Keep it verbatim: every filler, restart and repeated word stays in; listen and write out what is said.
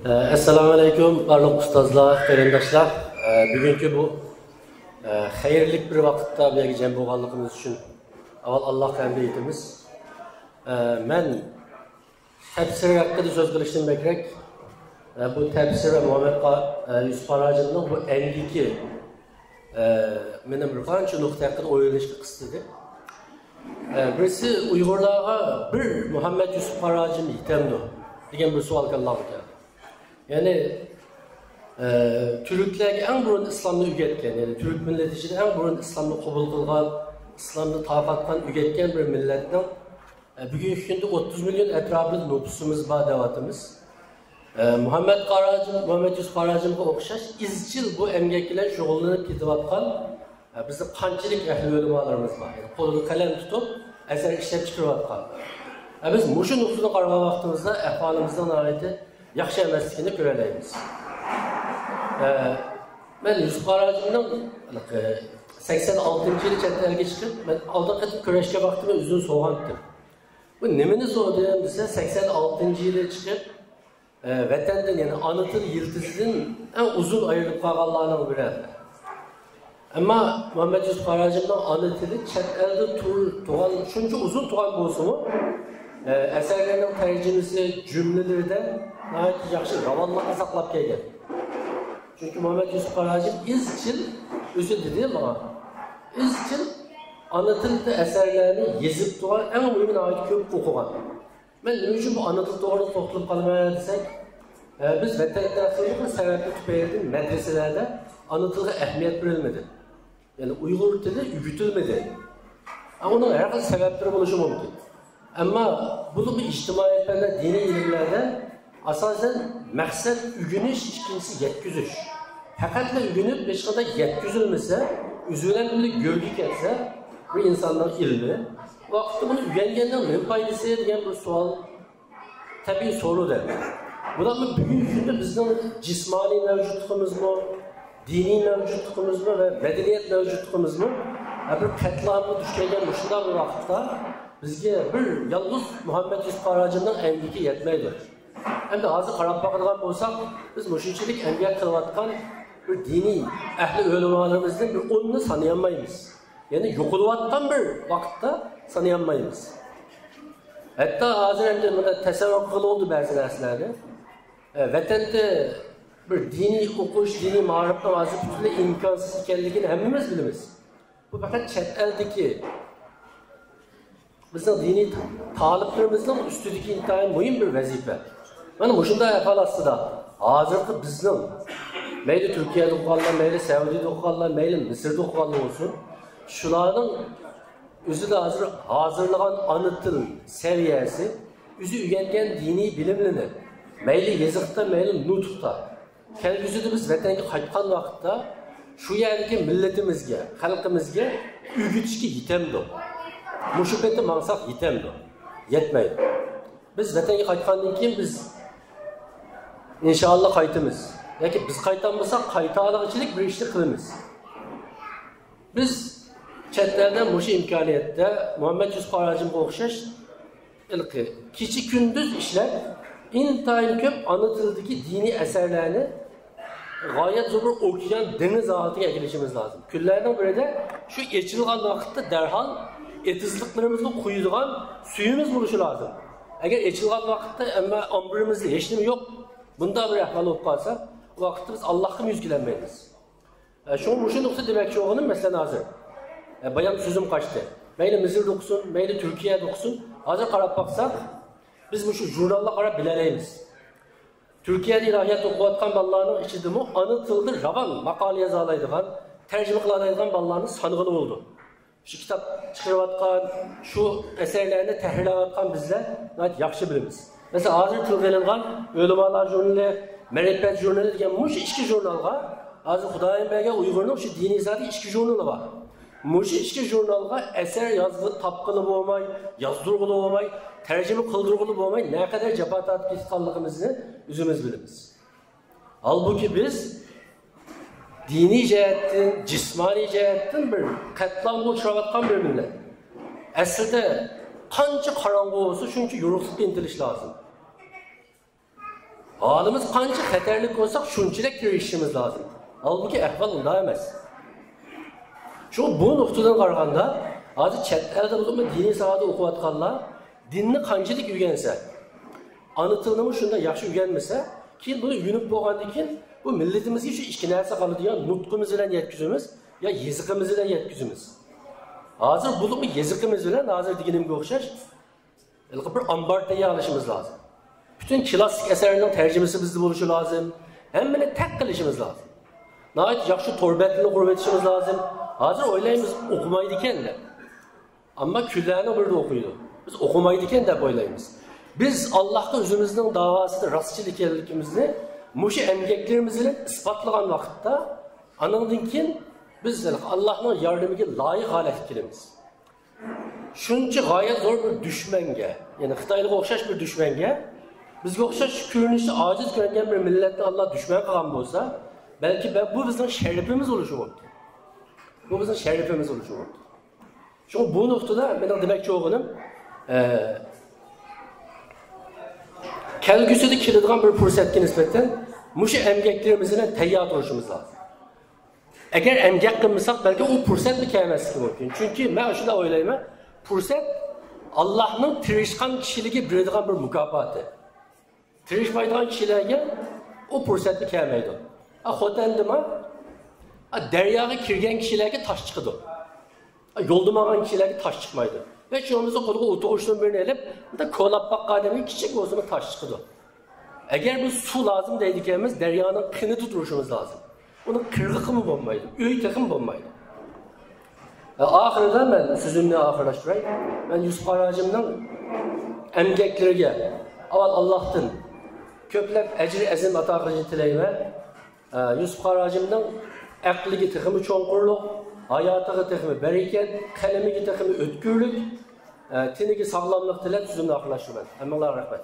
ئەسسالامۇ ئەلەيكۇم، بارلىق ئۇستازلار، قېرىنداشلار. ئە، بۈگۈنكى بۇ، ئە، خەيرلىك بىر ۋاقىتتا بۇ يەرگە جەم بولغانلىقىمىز ئۈچۈن ئاۋۋال ئاللاھقا ھەمدە ئېيتىمىز. ئە، مەن تەپسىر ھەققىدە سۆز قىلىشتىن بەكرەك، ئە، بۇ تەپسىر ۋە مۇھەممەد قا-، ئە، يۈسۈپ قارا ھاجىمنىڭ بۇ ئەمگىكى، ئە، مېنىڭ بىر قانچە نۇقتا ھەققىدە ئويلىنىشقا قىستىدى. ئە، بىرسى، ئۇيغۇرلارغا بىر مۇھەممەد يۈسۈپ قارا ھاجىم يېتەمدۇ دېگەن بىر سوئال كاللامغا كەلدى. يەنى، ئە، تۈركلەرگە ئەڭ بۇرۇن ئىسلامنى ئۆگەتكەن، يەنى تۈرك مىللىتى ئىچىدە ئەڭ بۇرۇن ئىسلامنى قوبۇل قىلغان، ئىسلامنى تارقاتقان، ئۆگەتكەن بىر مىللەتنىڭ، ئە، بۈگۈنكى كۈندە ئوتتۇز مىليون ئەتراپىدا نوپۇسىمىز بار دەۋاتىمىز. ئە، مۇھەممەد قارا ھاجىم، مۇھەممەد يۈسۈپ قارا ھاجىمغا ئوخشاش ئىزچىل بۇ ئەمگەك بىلەن شۇغۇللىنىپ كېتىۋاتقان، ئە، بىزنىڭ قانچىلىك ئەھلى ئۆلىمالىرىمىز بار. يەنى قولىدا قەلەم تۇتۇپ، ئەسەر ئىشلەپ چىقىرىۋاتقان. ئە، بىز مۇشۇ نۇقتىدىن قارىغان ۋاقتىمىزدا ئەھۋالىمىزنىڭ ناھايىتى ياخشى ئەمەسلىكىنى كۆرەلەيمىز. ئە، مەن يۈسۈپ قارا ھاجىمنىڭ، ئە، سەكسەن ئالتىنچى يىلى چەت ئەلگە چىقىپ، مەن ئالدىنقى قېتىم كۆرۈشكەن ۋاقتىمدا ئۆزىدىن سورىغانتىم. بۇ نېمىنى سورىدىم دېسە، سەكسەن ئالتىنچى يىلى چىقىپ، ئە، ۋەتەندىن، يەنى ئانا تىل يىلتىزىدىن ئەڭ ئۇزۇن ئايرىلىپ قالغانلارنىڭ بىرى. ئەمما مۇھەممەد يۈسۈپ قارا ھاجىمنىڭ ئانا تىلى چەت ئەلدە تۇر-، تۇغان، شۇنچە ئۇزۇن تۇغان بولسىمۇ، ئە، ئەسەرلەرنىڭ تەرجىمىسى، جۈملىلىرىدە ناھايىتى ياخشى راۋانلىقنى ساقلاپ كەلگەن. چۈنكى مۇھەممەد يۈسۈپ قارا ھاجىم ئىزچىل، ئۆزى دېدى ماڭا، ئىزچىل ئانا تىلدا ئەسەرلەرنى يېزىپ تۇرغان ئەڭ مۇھىمى ناھايىتى كۆپ ئوقۇغان. مەن نېمە ئۈچۈن بۇ ئانا تىل توغرىلىق توختىلىپ قالىمەن دېسەك، ئە، بىز ۋەتەندە خېلى بىر سەۋەبلىك تۈپەيلىدىن مەدرىسىلەردە ئانا تىلغا ئەھمىيەت بېرىلمىدى. يەنى ئۇيغۇر تىلى ئۆگىتىلمىدى. ئە، ئۇنىڭ ھەر خىل سەۋەبلىرى بولۇشى مۇمكىن. ئەمما بۇنىڭ ئىجتىمائىي پەنلەر، دىنىي ئىلىملەردە ئاساسەن مەقسەت ئۆگىنىش، ئىككىنچىسى يەتكۈزۈش. پەقەتلا ئۆگىنىپ ھېچقانداق يەتكۈزۈلمىسە، ئۆزى بىلەن بىللە گۆرگە كەتسە بىر ئىنساننىڭ ئىلمى، ۋاقىتتا بۇنى ئۆگەنگەننىڭ نېمە پايدىسى دېگەن بىر سوئال تەبىئىي سورىلىدۇ. بۇلارمۇ بۈگۈنكى كۈندە بىزنىڭ جىسمانىي مەۋجۇتلۇقىمىزمۇ، دىنىي مەۋجۇتلۇقىمىزمۇ ۋە مەدەنىيەت مەۋجۇتلۇقىمىزمۇ ھە، بىر قەتلىئامغا دۇچ كەلگەن مۇشۇنداق بىر ۋاقىتتا بىزگە بىر يالغۇز مۇھەممەد يۈسۈپ قارا ھاجىمنىڭ ئەمگىكى يەتمەيدۇ. ئەمدى ھازىر قاراپ باقىدىغان بولساق، بىز مۇشۇنچىلىك ئەمگەك قىلىۋاتقان بىر دىنىي ئەھلى ئۆلىمالىرىمىزدىن بىر ئوننى سانىيالمايمىز. يەنى يوقىلىۋاتقان بىر ۋاقىتتا سانىيالمايمىز. ھەتتا ھازىر ئەمدى مۇنداق تەسەۋۋۇر قىلغىلى بولىدۇ بەزى نەرسىلەرنى. ئە، ۋەتەندە بىر دىنىي ئوقۇش، دىنىي مائارىپنىڭ ھازىر پۈتۈنلەي ئىمكانسىز ئىكەنلىكىنى ھەممىمىز بىلىمىز. بۇ پەقەت چەت ئەلدىكى بىزنىڭ دىنىي تالىپلىرىمىزنىڭ ئۈستىدىكى ئىنتايىن مۇھىم بىر ۋەزىپە. مانا مۇشۇنداق ئەھۋال ئاستىدا ھازىرقى بىزنىڭ مەيلى تۈركىيەدە ئوقۇغانلار، مەيلى سەئۇدىدە ئوقۇغانلار، مەيلى مىسىردا ئوقۇغانلار بولسۇن، شۇلارنىڭ ئۆزىدە ھازىر ھازىرلىغان ئانا تىل سەۋىيەسى، ئۆزى ئۆگەنگەن دىنىي بىلىملىرىنى، مەيلى يېزىقتا، مەيلى نۇتۇقتا، كەلگۈسىدە بىز ۋەتەنگە قايتقان ۋاقىتتا شۇ يەردىكى مىللىتىمىزگە، خەلقىمىزگە ئۆگىتىشكە يېتەمدۇ؟ مۇشۇ پېتى ماڭساق يېتەمدۇ؟ يەتمەيدۇ. بىز ۋەتەنگە قايتقاندىن كېيىن بىز ئىنشائاللا قايتىمىز. ياكى بىز قايتالمىساق، قايتالىغۇچىلىك بىر ئىشنى قىلىمىز. بىز چەت ئەلدە مۇشۇ ئىمكانىيەتتە مۇھەممەد يۈسۈپ قارا ھاجىمغا ئوخشاش ھېلىقى كېچە-كۈندۈز ئىشلەپ، ئىنتايىن كۆپ ئانا تىلدىكى دىنىي ئەسەرلەرنى غايەت زور بىر ئوكيان، دېڭىز ھالىتىگە ئەكېلىشىمىز لازىم. كۈنلەرنىڭ بىرىدە شۇ ئېچىلغان ۋاقىتتا دەرھال ئېتىزلىقلىرىمىزغا قۇيىدىغان سۈيىمىز بولۇشى لازىم. ئەگەر ئېچىلغان ۋاقىتتا ئەمما ئامبىرىمىزدا ھېچنېمە يوق، بۇنداق بىر ئەھۋال بولۇپ قالسا، ئۇ ۋاقىتتا بىز ئاللاھقىمۇ يۈزلىنەلمەيمىز. ئە، شۇڭا مۇشۇ نۇقتا دېمەكچى بولغىنىم، مەسىلەن، ھازىر، ئە، بايام سۆزۈم قاچتى. مەيلى مىسىردا ئوقۇسۇن، مەيلى تۈركىيەدە ئوقۇسۇن، ھازىر قاراپ باقساق، بىز مۇشۇ ژۇرناللارغا قاراپ بىلەلەيمىز. تۈركىيەدە ئىلاھىيات ئوقۇۋاتقان بالىلارنىڭ ئىچىدىمۇ ئانا تىلدا راۋان ماقالە يازالايدىغان، تەرجىمە قىلالايدىغان بالىلارنى سانىغىلى بولىدۇ. شۇ كىتاب چىقىرىۋاتقان، شۇ ئەسەرلەرنى تەھرىرلەۋاتقان بىزلەر ناھايىتى ياخشى بىلىمىز. مەسىلەن، ھازىر تىلغا ئېلىنغان ئۆلىمالار ژۇرنىلى، مەرىپەت ژۇرنىلى دېگەن مۇشۇ ئىككى ژۇرنالغا، ھازىر خۇدايىم بەرگەن ئۇيغۇرنىڭ شۇ دىنىي ئىسلامدىكى ئىككى ژۇرنىلى بار. مۇشۇ ئىككى ژۇرنالغا ئەسەر يازغىلى، تاپقىلى بولماي، يازدۇرغىلى بولماي، تەرجىمە قىلدۇرغىلى بولماي، نەقەدەر جاپا تارتىپ كېتىۋاتقانلىقىمىزنى ئۆزىمىز بىلىمىز. ھالبۇكى، بىز دىنىي جەھەتتىن، جىسمانىي جەھەتتىن بىر قەتلىئامغا ئۇچراۋاتقان بىر مىللەت. ئەسلىدە، قانچە قاراڭغۇ بولسا، شۇنچە يورۇقلۇققا ئىنتىلىش لازىم. ھالىمىز قانچە خەتەرلىك بولساق، شۇنچىلىك تىرىشىشىمىز لازىم. ھالبۇكى، ئەھۋال ئۇنداق ئەمەس. شۇڭا بۇ نۇقتىدىن قارىغاندا، ھازىر چەت ئەلدە بولسىمۇ، دىنىي ساھەدە ئوقۇۋاتقانلار دىننى قانچىلىك ئۆگەنسە، ئانا تىلنىمۇ شۇنداق ياخشى ئۆگەنمىسە، كېيىن بۇنى ئۆگىنىپ بولغاندىن كېيىن، بۇ مىللىتىمىزگە شۇ ئىككى نەرسە قالىدىغان، نۇتقىمىز بىلەن يەتكۈزىمىز يا يېزىقىمىز بىلەن يەتكۈزىمىز. ھازىر بولۇپمۇ يېزىقىمىز بىلەن، ھازىر دېگىنىمگە ئوخشاش، ھېلىقى بىر ئامبار تەييارلىشىمىز لازىم. پۈتۈن كلاسسىك ئەسەرنىڭ تەرجىمىسى بىزدە بولۇشى لازىم. ھەممىنى تەق قىلىشىمىز لازىم. ناھايىتى ياخشى تور بەتلىرىنى قۇرۇپ يېتىشىمىز لازىم. ھازىر ئويلايمىز، ئوقۇمايدىكەن دەپ. ئەمما كۈنلەرنىڭ بىرىدە ئوقۇيدۇ. بىز ئوقۇمايدىكەن دەپ ئويلايمىز. بىز ئاللاھقا ئۆزىمىزنىڭ داۋاسىدا راستچىل ئىكەنلىكىمىزنى مۇشۇ ئەمگەكلىرىمىز بىلەن ئىسپاتلىغان ۋاقىتتا، ئانىڭدىن كېيىن بىز ئاللاھنىڭ ياردىمىگە لايىق ھالەتكە كېلىمىز. شۇنچە غايەت زور بىر دۈشمەنگە، يەنى خىتايلارغا ئوخشاش بىر دۈشمەنگە، بىزگە ئوخشاش كۆرۈنۈشتە ئاجىز كۆرۈنگەن بىر مىللەتنى ئاللا دۈشمەن قىلغان بولسا، بەلكى بە-، بۇ بىزنىڭ شەرىپىمىز بولۇشى مۇمكىن. بۇ بىزنىڭ شەرىپىمىز بولۇشى مۇمكىن. شۇڭا بۇ نۇقتىدا مېنىڭ دېمەكچى بولغىنىم، ئە، كەلگۈسىدە كېلىدىغان بىر پۇرسەتكە نىسبەتەن مۇشۇ ئەمگەكلىرىمىز بىلەن تەييار تۇرۇشىمىز لازىم. ئەگەر ئەمگەك قىلمىساق، بەلكى ئۇ پۇرسەتمۇ كەلمەسلىكى مۇمكىن. چۈنكى مەن شۇنداق ئويلايمەن، پۇرسەت ئاللاھنىڭ تىرىشقان كىشىلىرىگە بېرىدىغان بىر مۇكاپاتى. تىرىشمايدىغان كىشىلەرگە ئۇ پۇرسەتمۇ كەلمەيدۇ. ئا، خوتەندىمۇ، ئا، دەرياغا كىرگەن كىشىلەرگە تاش چىقىدۇ. ئا، يولدا ماڭغان كىشىلەرگە تاش چىقمايدۇ. ھېچ بولمىسا قولىغا ئوتۇغۇچنىڭ بىرىنى ئېلىپ، بۇنداق كولاپ باققان ئادەمگە كىچىك بولسىمۇ تاش چىقىدۇ. ئەگەر بىز سۇ لازىم دەيدىكەنمىز، دەريانىڭ قىنىدا تۇرۇشىمىز لازىم. ئۇنىڭ قىرغىقىمۇ بولمايدۇ، ئۆي تېخىمۇ بولمايدۇ. ئاخىرىدا مەن سۆزۈمنى ئاخىرلاشتۇراي. مەن يۈسۈپ قارى ھاجىمنىڭ ئەمگەكلىرىگە ئاۋۋال ئاللاھتىن كۆپلەپ ئەجرى ئەزىم ئاتا قىلىشىنى تىلەيمەن. يۈسۈپ قارى ھاجىمنىڭ ئەقلىگە تېخىمۇ چوڭقۇرلۇق، ھاياتىغا تېخىمۇ بەرىكەت، قەلىمىگە تېخىمۇ ئۆتكۈرلۈك، تېنىگە ساغلاملىق تىلەپ سۆزۈمنى ئاخىرلاشتۇرىمەن. ھەممىڭلارغا رەھمەت.